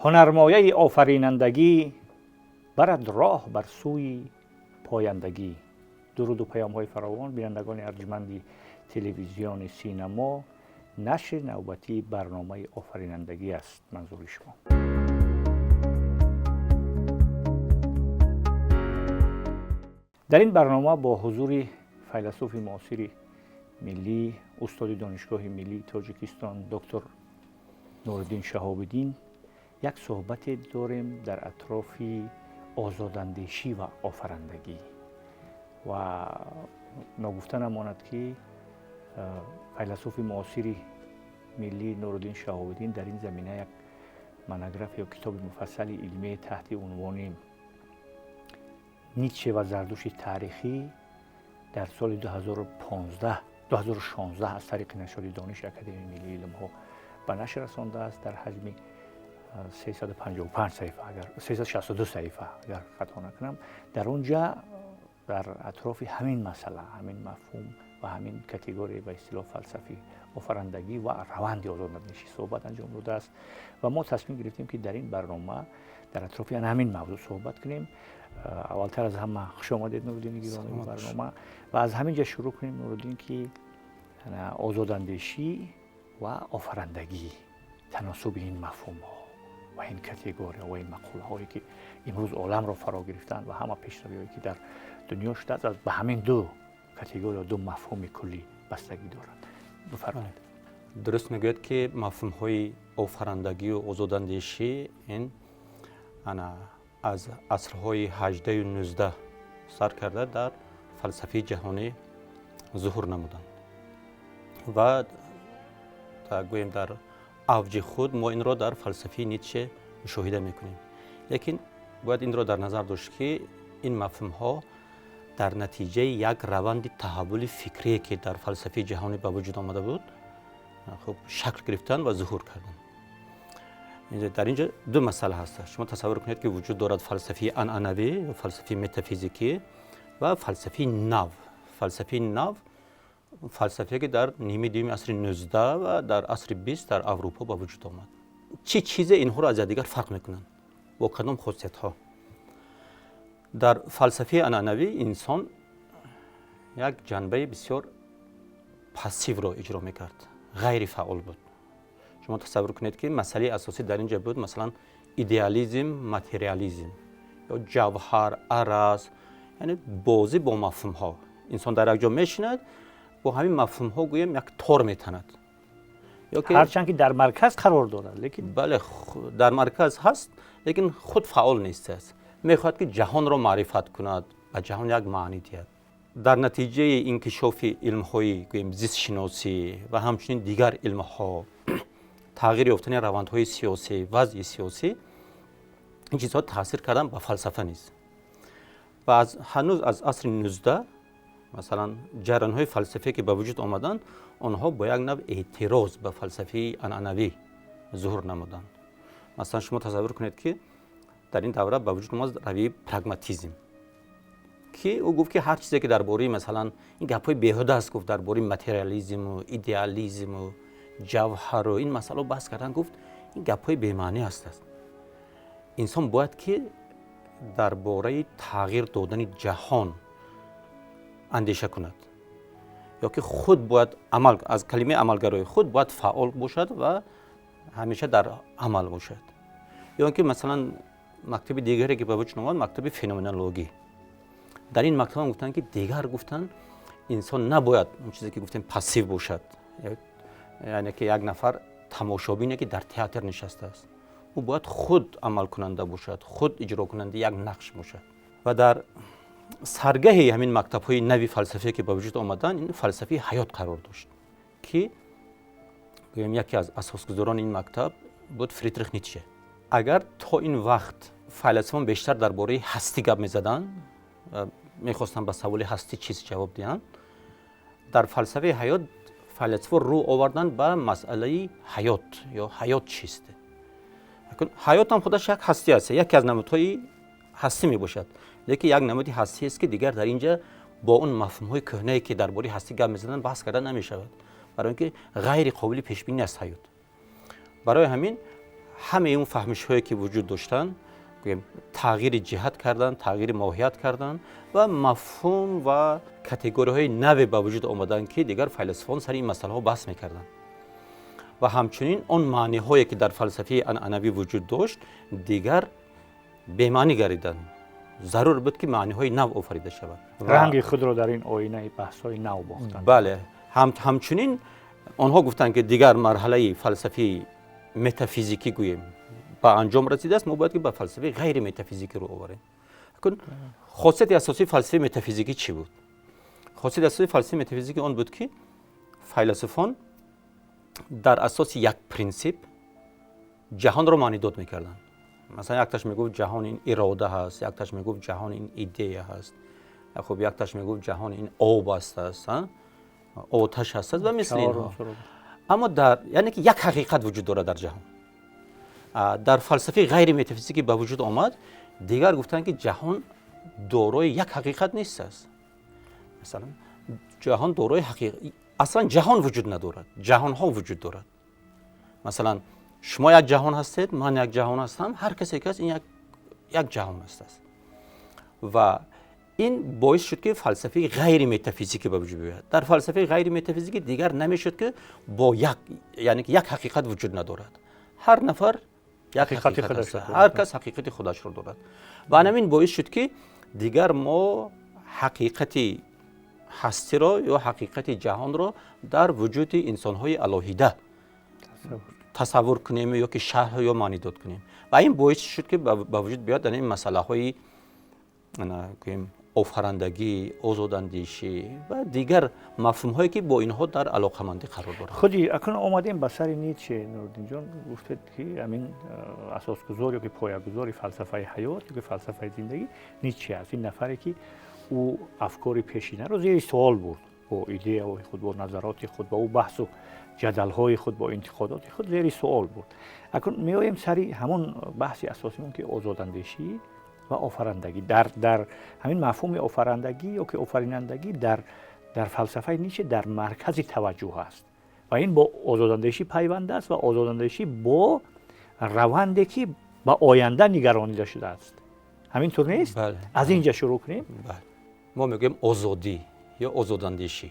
Ҳунармояи офаринандагӣ барад роҳ бар сӯи пояндагӣ. Дуруду паёмҳои фаровон, бинандагони арҷманди телевизиони Синамо, нашри навбатии барномаи «Офаринандагӣ» аст манзури шумо. Дар ин барнома бо ҳузури файласуфи муосири миллӣ, устоди Донишгоҳи миллии Тоҷикистон, доктор Нуриддин Шаҳобиддин як суҳбате дорем дар атрофи озодандешӣ ва офарандагӣ. Ва ногуфта намонад, ки файласуфи муосири миллӣ Нуриддин Шаҳобиддин дар ин замина як монография ё китоби муфассали илмӣ таҳти унвони «Ницше ва Зардушти таърихӣ» дар соли 2015, 2016 аз тариқи нашри «Дониши» Академияи миллии илмҳо ба нашр расондааст дар ҳаҷми 355 саҳифа, агар 362 саҳифа, агар хато накунам. Дар он ҷа дар атрофи ҳамин масъала, ҳамин мафҳум ва ҳамин категория, ба истилоҳ фалсафӣ, офарандагӣ ва раванди озодандешӣ суҳбат анҷом додааст. Ва мо тасмим гирифтем, ки дар ин барнома дар атрофи ҳамин мавзӯъ суҳбат кунем. Аввалтар аз ҳама, хуш омадед, Нуриддини гиромӣ, ба барнома. Ва аз ҳамин ҷа шурӯъ кунем, Нуриддин, ки озодандешӣ ва офарандагӣ, таносуби ин мафҳумҳо ва ин категория ва ин мақулаҳое, ки имрӯз оламро фаро гирифтанд ва ҳама пешравиҳое, ки дар дунё шудааст, ба ҳамин ду категория, ду мафҳуми куллӣ бастагӣ дорад. Бифармоед. Дуруст мегӯяд, ки мафҳумҳои офарандагию озодандешӣ ин ана аз асрҳои 18-ю 19 сар карда дар фалсафаи ҷаҳонӣ зуҳур намуданд ва гӯем, дар авҷи худ мо инро дар фалсафаи Ницше мушоҳида мекунем. Лекин бояд инро дар назар дошт, ки ин мафҳумҳо дар натиҷаи як раванди таҳаввули фикрие, ки дар фалсафаи ҷаҳонӣ ба вуҷуд омада буд, хуб шакл гирифтанд ва зуҳур карданд. Дар ин ҷо ду масъала ҳаст. Шумо тасаввур кунед, ки вуҷуд дорад фалсафаи анъанавӣ, фалсафаи метафизикӣ ва фалсафаи нав. Фалсафаи нав, фалсафае, ки дар нимаи дуюми асри 19 ва дар асри 20 дар Аврупо ба вуҷуд омад. Чӣ чизе инҳоро аз якдигар фарқ мекунанд, бо кадом хусусиятҳо? Дар фалсафаи анъанавӣ инсон як ҷанбаи бисёр пассивро иҷро мекард, ғайрифаъол буд. Шумо тасаввур кунед, ки масъалаи асосӣ дар ин ҷо буд, масалан, идеализм, материализм ё ҷавҳар, араз, яъне бозӣ бо мафҳумҳо. Инсон дар як ҷо мешинад, бо ҳамин мафҳумҳо, гӯем, як тор метанад. Ҳарчанд ки дар марказ қарор дорад, лекин Бале, дар марказ ҳаст, лекин худ фаъол нест. Мехоҳад, ки ҷаҳонро маърифат кунад, ба ҷаҳон як маънӣ диҳад. Дар натиҷаи инкишофи илмҳои, гӯем, зистшиносӣ ва ҳамчунин дигар илмҳо, тағйир ёфтани равандҳои сиёсӣ, вазъи сиёсӣ, ин чизҳо таъсир карданд ба фалсафа низ. Ва ҳанӯз аз асри 19, масалан, ҷараёнҳои фалсафие, ки ба вуҷуд омаданд, онҳо бо як навъ эътироз ба фалсафаи анъанавӣ зуҳур намуданд. Масалан, шумо тасаввур кунед, ки дар ин давра ба вуҷуд омад равияи прагматизм, ки ӯ гуфт, ки ҳар чизе, ки дар бораи, масалан, ин гапҳои беҳуда аст, гуфт, дар бораи материализму идеализму ҷавҳару ин масъалао баҳс кардан, гуфт, ин гапҳои бемаънӣ ҳастанд. Инсон бояд, ки дар бораи тағйир додани ҷаҳон андеша кунад ё ки худ бояд амал, аз калимаи амалгароӣ, худ бояд фаъол бошад ва ҳамеша дар амал бошад. Ё ин ки, масалан, мактаби дигаре, ки ба вуҷуд омад, мактаби феноменологӣ. Дар ин мактаб гуфтанд, ки дигар, гуфтанд, инсон набояд он чизе, ки гуфтем, пассив бошад, яъне ки як нафар тамошобине, ки дар театр нишастааст. Ӯ бояд худ амалкунанда бошад, худ иҷрокунандаи як нақш бошад. Ва дар саргаҳи ҳамин мактабҳои нави фалсафие, ки ба вуҷуд омаданд, ин фалсафаи ҳаёт қарор дошт, ки, гӯем, яке аз асосгузорони ин мактаб буд Фридрих Ницше. Агар то ин вақт файласуфон бештар дар бораи ҳастӣ гап мезаданд, мехостанд ба саволи ҳастӣ чиз ҷавоб диҳанд, дар фалсафаи ҳаёт файласуфон рӯ оварданд ба масъалаи ҳаёт ё ҳаёт чист. Ҳаётам худаш як ҳастӣ аст, яке аз намудҳои ҳастӣ мебошад, лекин як намуди ҳастӣ аст, ки дигар дар инҷа бо он мафҳумҳои кӯҳнае, ки дар бораи ҳастӣ гап мезаданд, баҳс карда намешавад, барои ин ки ғайри қобили пешбинӣ аст ҳаёт. Барои ҳамин Ҳамаи он фаҳмишҳое ки вуҷуд доштанд, гӯем, тағйири ҷиҳат карданд, тағйири моҳият карданд ва мафҳум ва категорияҳои наве ба вуҷуд омаданд, ки дигар файласуфон сари ин масъалаҳо баҳс мекарданд. Ва ҳамчунин он маъниҳое ки дар фалсафаи анъанавӣ вуҷуд дошт, дигар бемаънӣ гардиданд. Зарур буд, ки маъниҳои нав офарида шавад. Ранги худро дар ин оинаи баҳсҳои нав бохтанд. Бале, ҳамчунин онҳо гуфтанд, ки дигар марҳалаи фалсафии метафизикӣ, гӯем, ба анҷом расидааст, мо бояд ки ба фалсафаи ғайриметафизикӣ рӯ оварем. Хосияти асосии фалсафаи метафизикӣ чӣ буд? Хосияти асосии фалсафаи метафизикӣ он буд, ки файласуфон дар асоси як принсип ҷаҳонро маънидод мекарданд. Масалан, якташ мегуфт, ҷаҳон ин ирода ҳаст, якташ мегуфт, ҷаҳон ин идея ҳаст, хуб, якташ мегуфт, ҷаҳон ин об аст, оташ ҳаст ва мисли инҳо. Аммо дар, яъне ки, як ҳақиқат вуҷуд дорад дар ҷаҳон. Дар фалсафаи ғайриметафизикӣ ба вуҷуд омад, дигар гуфтанд, ки ҷаҳон дорои як ҳақиқат нест аст. Масалан, ҷаҳон дорои ҳақиқат, аслан ҷаҳон вуҷуд надорад, ҷаҳонҳо вуҷуд дорад. Масалан, шумо як ҷаҳон ҳастед, ман як ҷаҳон ҳастам, ҳар касе ки ҳаст, ин як ҷаҳон аст. Ва ин боис шуд, ки фалсафаи ғайриметафизикӣ ба вуҷуд биёяд. Дар фалсафаи ғайриметафизикӣ дигар намешуд, ки бо як, яъне ки як ҳақиқат вуҷуд надорад, ҳар нафар як ҳақиқат аст, ҳар кас ҳақиқати худашро дорад. Ва ҳамин боис шуд, ки дигар мо ҳақиқати ҳастиро ё ҳақиқати ҷаҳонро дар вуҷуди инсонҳои алоҳида тасаввур кунем ё ки шарҳ ё маънидод кунем. Ва ин боис шуд, ки ба вуҷуд биёяд дар ин масъалаҳои, гӯем, офарандагӣ, озодандешӣ ва дигар мафҳумҳое, ки бо инҳо дар алоқамандӣ қарор доранд. Худи акнун омадем ба сари Ницше. Нуриддинҷон, гуфтед, ки ҳамин асосгузор ё ки поягузори фалсафаи ҳаёт ё ки фалсафаи зиндагӣ Ницше аст. Ин нафаре, ки ӯ афкори пешинаро зери суол бурд, бо идеяҳои худ, бо назароти худ, бо ӯ баҳсу ҷадалҳои худ, бо интиқодоти худ зери суол бурд. Акнун меоем сари ҳамон баҳси асосимон, ки озодандешӣ ва офарандагӣ. Дар ҳамин мафҳуми офарандагӣ ё ки офаринандагӣ дар фалсафаи Ницше дар маркази таваҷҷӯҳ аст ва ин бо озодандешӣ пайванд аст ва озодандешӣ бо раванде, ки ба оянда нигаронида шудааст. Ҳамин тур нест? Аз ин ҷа шурӯъ кунем. Мо мегӯем озодӣ ё озодандешӣ,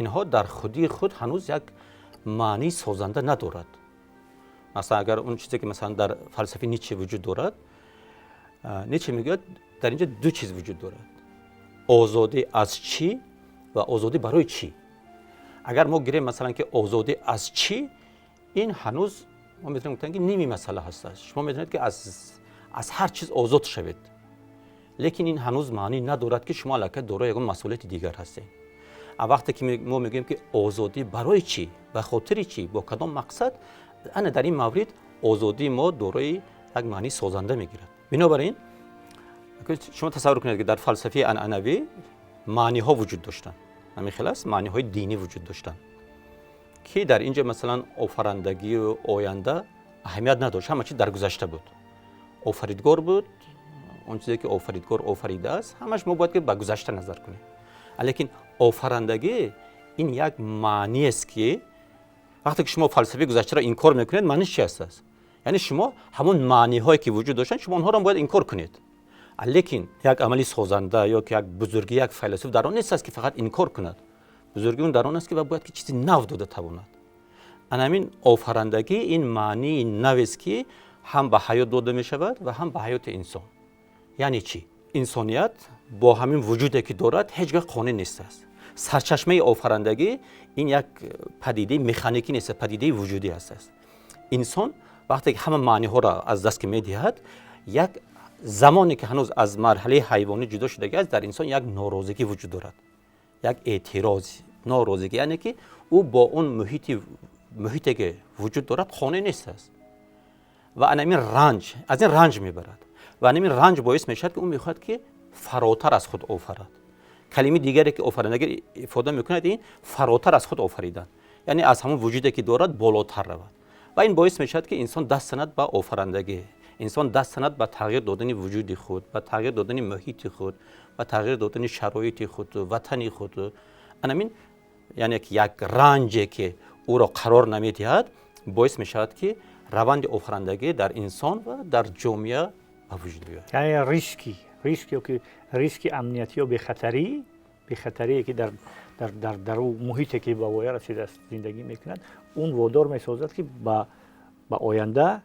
инҳо дар худии худ ҳанӯз як маънии созанда надорад. Масалан, агар он чизе ки, масалан, дар фалсафаи Ницше вуҷуд дорад, Ницше мегӯяд, дар инҷо ду чиз вуҷуд дорад: озодӣ аз чӣ ва озодӣ барои чӣ. Агар мо гирем, масалан, ки озодӣ аз чӣ, ин ҳанӯз мо метавонем гуфтан, ки ними масъала ҳаст. Шумо метавонед, ки аз ҳар чиз озод шавед, лекин ин ҳанӯз маънӣ надорад, ки шумо аллакай дорои ягон масъулияти дигар ҳастед. Вақте ки мо мегӯем, ки озодӣ барои чӣ, ба хотири чӣ, бо кадом мақсад, ана дар ин маврид озодии мо дорои як маънии созанда мегирад. Бинобар ин, шумо тасаввур кунед, ки дар фалсафаи анъанавӣ маъниҳо вуҷуд доштанд, ҳамин хел аст, маъниҳои динӣ вуҷуд доштанд, ки дар ин ҷо, масалан, офарандагию оянда аҳамият надошт, ҳама чиз дар гузашта буд, офаридгор буд, он чизе ки офаридгор офаридааст, ҳамаш мо бояд ки ба гузашта назар кунем. Лекин офарандагӣ ин як маъниест, ки вақте ки шумо фалсафаи гузаштаро инкор мекунед, маъниш чи аст? Яъне шумо ҳамон маъниҳое ки вуҷуд доштанд, шумо онҳоро бояд инкор кунед. Лекин як амали созанда ё ки як бузургӣ як файласуф дар он нест аст, ки фақат инкор кунад. Бузургии он дар он аст, ки бояд ки чизи нав дода тавонад. Ана ҳамин офарандагӣ ин маънии навест, ки ҳам ба ҳаёт дода мешавад ва ҳам ба ҳаёти инсон. Яъне чӣ? Инсоният бо ҳамин вуҷуде ки дорад, ҳеҷ гоҳ қонеъ нест аст. Сарчашмаи офарандагӣ ин як падидаи механикӣ нест, падидаи вуҷудӣ аст. Инсон вақте ки ҳама маъниҳоро аз даст ки медиҳад, як замоне ки ҳанӯз аз марҳалаи ҳайвонӣ ҷудо шудагӣ аст, дар инсон як норозигӣ вуҷуд дорад, як эътироз, норозигӣ, яъне ки ӯ бо он муҳите ки вуҷуд дорад, қонеъ нест аст ва анамин ранҷ, аз ин ранҷ мебарад ва анамин ранҷ боис мешавад, ки ӯ мехоҳад, ки фаротар аз худ офарад. Калимаи дигаре ки офарандагӣ ифода мекунад, ин фаротар аз худ офаридан, яъне аз ҳамон вуҷуде ки дорад, болотар равад. Ва ин боис мешавад, ки инсон даст занад ба офарандагӣ, инсон даст занад ба тағйир додани вуҷуди худ, ба тағйир додани муҳити худ, ба тағйир додани шароити худ, ватани худ. Анамин, яъне як ранҷе ки ӯро қарор намедиҳад, боис мешавад, ки раванди офарандагӣ дар инсон ва дар ҷомеа ба вуҷуд биёяд. Яъне риск ё ки риски амниятӣ ё бехатарие ки дар ӯ муҳите ки ба воя расидааст зиндагӣ мекунад, он водор месозад ки ба оянда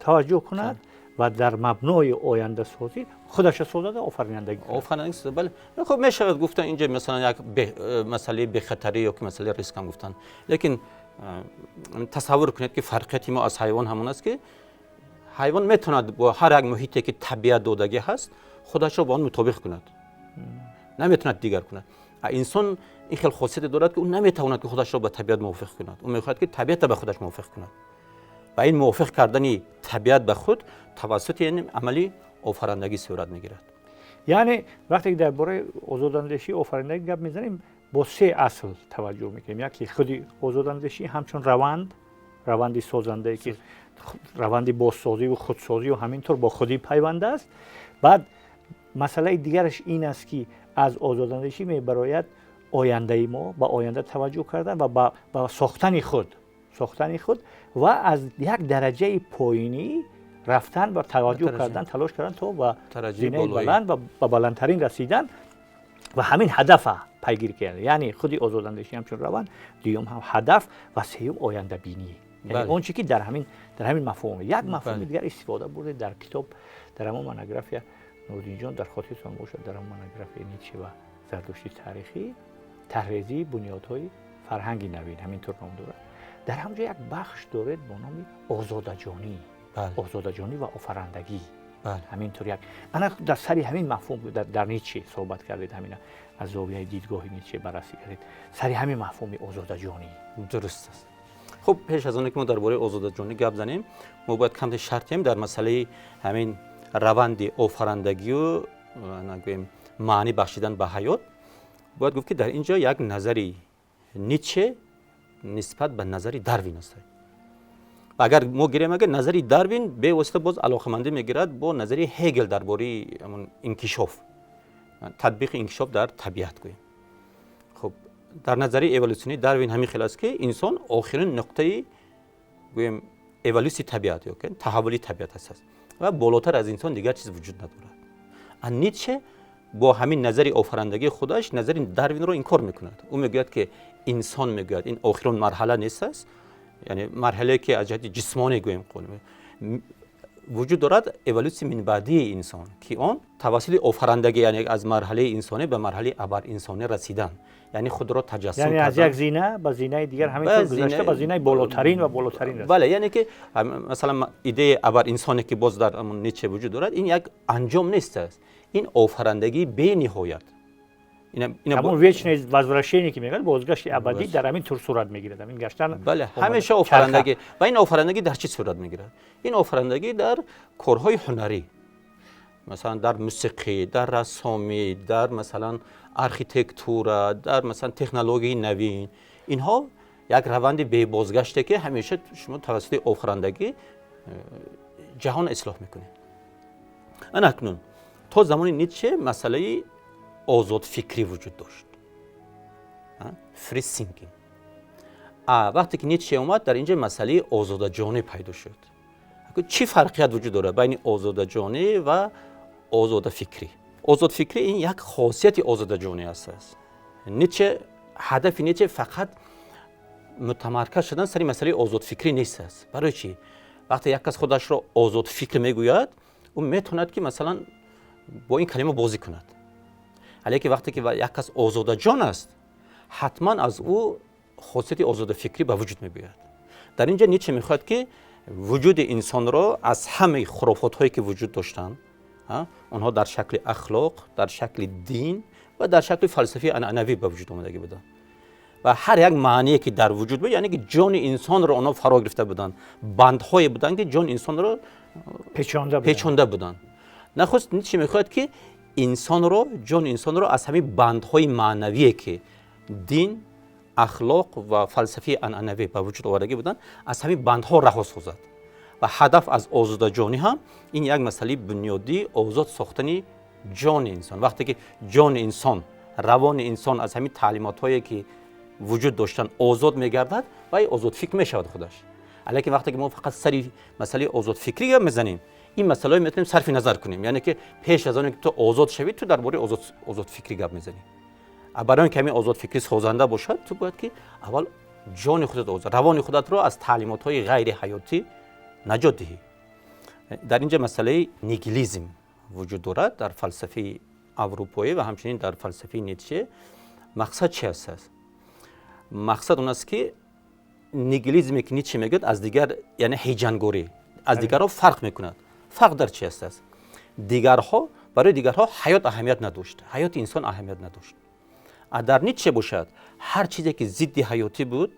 таваҷҷӯҳ кунад ва дар мабнои ояндасозӣ худаша созада офаринандагӣ кунад. Офаринандагӣ созад, бале. Хуб, мешавад гуфтан инҷа масалан як масъалаи бехатарӣ ё ки масъалаи риск ҳам гуфтан, лекин тасаввур кунед ки фарқияти мо аз ҳайвон ҳамон аст ки ҳайвон метавонад бо ҳар як муҳите ки табиат додагӣ ҳаст худашро ба он мутобиқ кунад, наметавонад дигар кунад. Инсон ин хел хосияте дорад ки ӯ наметавонад ки худашро ба табиат мувофиқ кунад, ӯ мехоҳад ки табиатро ба худаш мувофиқ кунад ва ин мувофиқ кардани табиат ба худ тавассути амали офарандагӣ сурат мегирад. Яъне вақте ки дар бораи озодандешӣ офарандагӣ гап мезанем, бо се асл таваҷҷӯҳ мекунем. Яке худи озодандешӣ ҳамчун раванди созандае ки раванди бозсозиву худсозию ҳамин тур бо худӣ пайванд аст. Баъд масъалаи дигараш ин аст ки аз озодандешӣ мебарояд ояндаи мо, ба оянда таваҷҷӯҳ кардан ва ба сохтани худ ва аз як дараҷаи поинӣ рафтан ва таваҷҷӯҳ кардан, талош кардан то ба зинаи баланд ва ба баландтарин расидан ва ҳамин ҳадафа пайгирӣ кардан. Яъне худи озодандешӣ ҳамчун раванд, дуюм ҳам ҳадаф ва сеюм ояндабинӣ. Яъне он чи ки дар ҳамин мафҳум як мафҳуми дигар истифода бурдед дар китоб, дар ҳамон монография Нуриддинҷон, дар хотиртон бошад, дар ҳамон монографияи Ницше ва Зардуштӣ таърихӣ таҳрезии бунёдҳои фарҳанги навин ҳамин тур ном дорад. Дар ҳамҷо як бахш доред бо номи озодаҷонӣ, озодаҷонӣ ва офарандагӣ. Ҳамин тур як ана дар сари ҳамин мафҳум дар Ницше суҳбат кардед, ҳамина аз зовияи дидгоҳи Ницше баррасӣ кардед сари ҳамин мафҳуми озодаҷонӣ. Дуруст аст. Хуб, пеш аз оне ки мо дар бораи озодаҷонӣ гап занем, мо бояд камте шарт диҳем дар масъалаи ҳамин раванди офарандагию нагӯем маънӣ бахшидан ба ҳаёт. Бояд гуфт ки дар ин ҷо як назари Ницше нисбат ба назари Дарвин аст. Ва агар мо гирем, агар назари Дарвин бевосита боз алоқамандӣ мегирад бо назари Ҳегел дар бораи инкишоф, татбиқи инкишоф дар табиат гӯем. Хуб, дар назари эволюсионии Дарвин ҳамин хел аст ки инсон охирин нуқтаи гӯем эволюсияи табиат ё таҳаввули табиат аст ва болотар аз инсон дигар чиз вуҷуд надорад. Ницше бо ҳамин назари офарандагии худаш назари Дарвинро инкор мекунад. Ӯ мегӯяд ки инсон мегӯяд ин охирон марҳала нест аст, яъне марҳалае ки аз ҷиҳати ҷисмонӣ гӯем вуҷуд дорад эволюсияи минбаъдии инсон ки он тавассути офарандагӣ, яъне аз марҳалаи инсонӣ ба марҳалаи абаринсонӣ расидан, яъне худро таҷассум кардан, аз як зина ба зинаи дигар, ҳамин тур гузашта ба зинаи болотарин ва болотарин расидан. Бале, яъне ки масалан идеяи абаринсоне ки боз дар Ницше вуҷуд дорад, ин як анҷом нест аст, ин офарандагии бениҳоят. Ҳамон вечное возвращение ки мегӯянд, бозгашти абадӣ дар ҳамин тур сурат мегирад, ҳамин гаштан. Бале, ҳамеша офарандагӣ. Ва ин офарандагӣ дар чӣ сурат мегирад? Ин офарандагӣ дар корҳои ҳунарӣ, масалан дар мусиқӣ, дар рассомӣ, дар масалан архитектура, дар масалан технологияи навин. Инҳо як раванди бебозгаште ки ҳамеша шумо тавассути офарандагӣ ҷаҳон ислоҳ мекунед. Ана акнун то замони Ницше масъалаи озодфикрӣ вуҷуд дошт, free thinking. Вақте ки Ницше омад, дар инҷа масъалаи озодаҷонӣ пайдо шуд. Чӣ фарқият вуҷуд дорад байни озодаҷонӣ ва озодафикрӣ? Озодфикрӣ ин як хосияти озодаҷонӣ аст. Ницше, ҳадафи Ницше фақат мутамарказ шудан сари масъалаи озодфикрӣ нест аст. Барои чӣ? Вақте як кас худашро озодфикр мегӯяд, ӯ метавонад ки масалан бо ин калима бозӣ кунад. Лекин вақте ки як кас озодаҷон аст, ҳатман аз ӯ хосияти озодафикрӣ ба вуҷуд мебиёяд. Дар ин ҷо Ницше мехоҳад ки вуҷуди инсонро аз ҳамаи хурофотҳое ки вуҷуд доштанд, онҳо дар шакли ахлоқ, дар шакли дин ва дар шакли фалсафаи анъанавӣ ба вуҷуд омадагӣ буданд ва ҳар як маъние ки дар вуҷуд буд, яъне ки ҷони инсонро онҳо фаро гирифта буданд, бандҳое буданд ки ҷони инсонро печонда буданд. Нахуст Ницше мехоҳад ки инсонро, ҷони инсонро аз ҳамин бандҳои маънавие ки дин, ахлоқ ва фалсафаи анъанавӣ ба вуҷуд овардагӣ буданд, аз ҳамин бандҳо раҳо созад. Ва ҳадаф аз озодаҷонӣ ҳам ин як масъалаи бунёдии озод сохтани ҷони инсон. Вақте ки ҷони инсон, равони инсон аз ҳамин таълимотҳое ки вуҷуд доштанд озод мегардад, вай озодфикр мешавад худаш. Лекин вақте ки мо фақат сари масъалаи озодфикрӣ гап мезанем, ин масъалаҳо метавонем сарфи назар кунем, яъне ки пеш аз оне ки ту озод шавӣ, ту дар бораи озодфикрӣ гап мезанӣ. Барои он ки ҳамин озодфикрӣ созанда бошад, ту бояд ки аввал ҷони худат озод, равони худатро аз таълимотҳои ғайриҳаётӣ наҷот диҳӣ. Дар инҷа масъалаи нигилизм вуҷуд дорад дар фалсафаи аврупоӣ ва ҳамчунин дар фалсафаи Ницше. Мақсад чи аст? Мақсад он аст, ки нигилизме ки Ницше мегӯяд, аз дигар, яъне ҳеҷангорӣ, аз дигарҳо фарқ мекунад. Фарқ дар чи аст? Дигарҳо, барои дигарҳо ҳаёт аҳамият надошт, ҳаёти инсон аҳамият надошт. Дар Ницше бошад, ҳар чизе ки зидди ҳаётӣ буд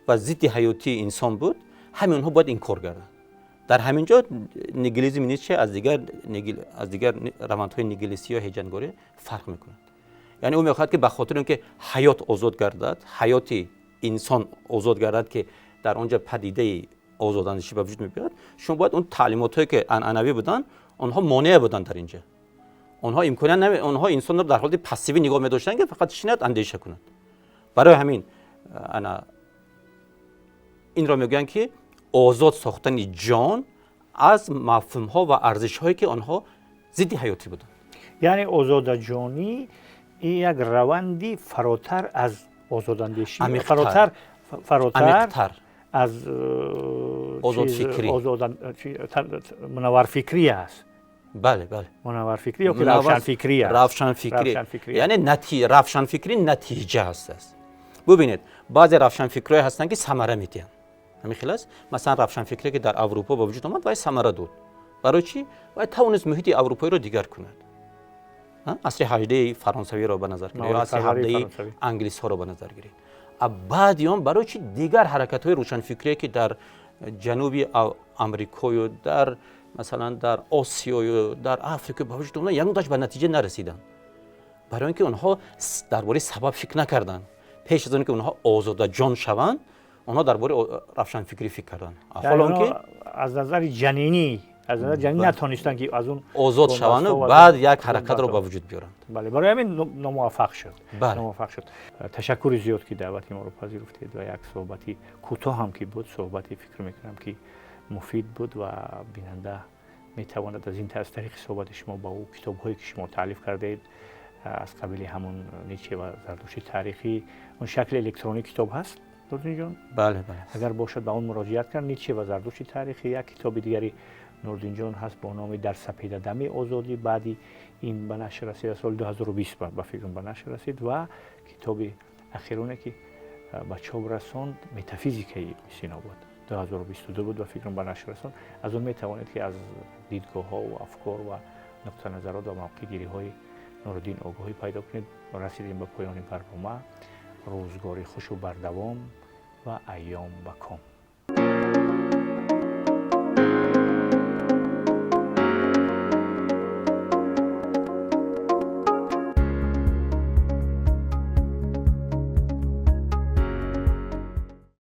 ва зидди ҳаётии инсон буд, ҳамин онҳо бояд инкор гарданд. Дар ҳамин ҷо нигилизми Ницше аз дигар равандҳои нигилистӣ ё ҳеҷангорӣ фарқ мекунад. Яъне ӯ мехоҳад, ки ба хотири он ки ҳаёт озод гардад, ҳаёти инсон озод гардад, ки дар он ҷо падидаи озодандешӣ ба вуҷуд мебиёяд, шумо бояд он таълимотҳое ки анъанавӣ буданд, онҳо монеа буданд дар инҷа, онҳо имконият, онҳо инсонро дар ҳолати пассивӣ нигоҳ медоштанд, ки фақат шинад, андеша кунад. Барои ҳамин ана инро мегӯянд, ки озод сохтани ҷон аз мафҳумҳо ва арзишҳое, ки онҳо зидди ҳаётӣ буданд. Яъне озодаҷонӣ ин як раванди фаротар аз озодандешӣ, фаротар аз озодфикрӣ. Мунавварфикрӣ аст. Бале. Мунавварфикрӣ ё ки равшанфикрӣ аст. Равшанфикрӣ, яъне равшанфикрӣ натиҷа аст. Бубинед, баъзе равшанфикрҳое ҳастанд, ки самара медиҳанд. Ҳамин хел аст. Масалан, равшанфикре ки дар Аврупо ба вуҷуд омад, вай самара дод. Барои чӣ? Вай тавонист муҳити аврупоиро дигар кунад. Асри 18-и фаронсавиро ба назар гиред ё асри 17-и англисҳоро ба назар гиред. Баъди он барои чӣ дигар ҳаракатҳои рӯшанфикрие, ки дар ҷануби Амрикою, дар масалан дар Осиёю, дар Африка ба вуҷуд омадан, ягонташ ба натиҷа нарасиданд? Барои он ки онҳо дар бораи сабаб фикр накарданд. Пеш аз он ки онҳо озодаҷон шаванд, онҳо дар бораи равшанфикрӣ фикр карданд. Ҳоло он ки аз назари ҷанинӣ, аз назари ҷанинӣ натонистанд, ки аз он озод шаванду баъд як ҳаракатро ба вуҷуд биёранд. Бале, барои ҳамин номуваффақ шуд, номуваффақ шуд. Ташаккури зиёд, ки даъвати моро пазируфтед ва як суҳбати кӯтоҳ ҳам ки буд, суҳбати, фикр мекунам, ки муфид буд ва бинанда метавонад аз ин, аз тариқи суҳбати шумо, ба ӯ китобҳое, ки шумо таълиф кардаед, аз қабили ҳамон Ницше ва Зардушти таърихӣ, он шакли электронӣ китоб ҳаст, Нурдинҷон? Бале. Агар бошад, ба он муроҷиат кард. Ницше ва Зардушти таърихӣ. Як китоби дигари Нурдинҷон ҳаст бо номи «Дар сапедадами озодӣ», баъди ин ба нашр расид, соли 2020, ба фикрам, ба нашр расид. Ва китоби ахироне, ки ба чоп расонд, «Метафизикаи Ибни Сино» буд, 2022 буд, ба фикрам, ба нашр расонд. Аз он метавонед, ки аз дидгоҳҳо ва афкор ва нуқтаназарот ва мавқеъгириҳои Нуриддин огоҳӣ пайдо кунед. Расидем ба поёни барнома. Рӯзгори хушу бардавом ва айём ба ком.